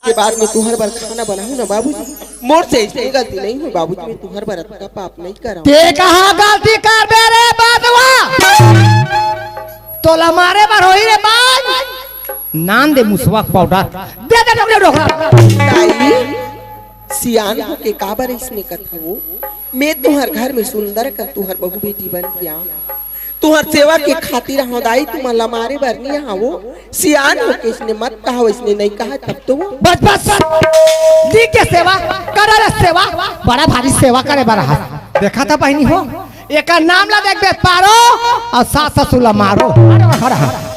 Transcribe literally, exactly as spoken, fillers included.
के बाद में तुहर बर खाना बनाहूं ना बाबूजी। मोर से ऐसे गलती नहीं होय बाबूजी, मैं तुहर बर अतका पाप नहीं करंव। ते कहाँ गलती करबे रे बदवा? तोला मारे बर होही रे बाज। नान दे मुसवा के पाउडर। दे दे डोकरा, डोकरा। दाई, सियान होके काबर अइसने कथव? मैं तुहर घर में सुंदर कन तुहर बहू बेटी बन के आंव। तुहर सेवा के खातिर हंव दाई, तुमन ला मारे बर नइ आंव। सियान होके अइसने मत कहा, अइसने नइ कहा तब तो। बस, बस, बस। जी के सेवा, करा रे सेवा, बड़ा भारी सेवा करे बर हाथ। देखा था बहिनी हो, एकर नाम ला देखबे पारो अउ सास ससुर ला मारो। हट, हट, हट।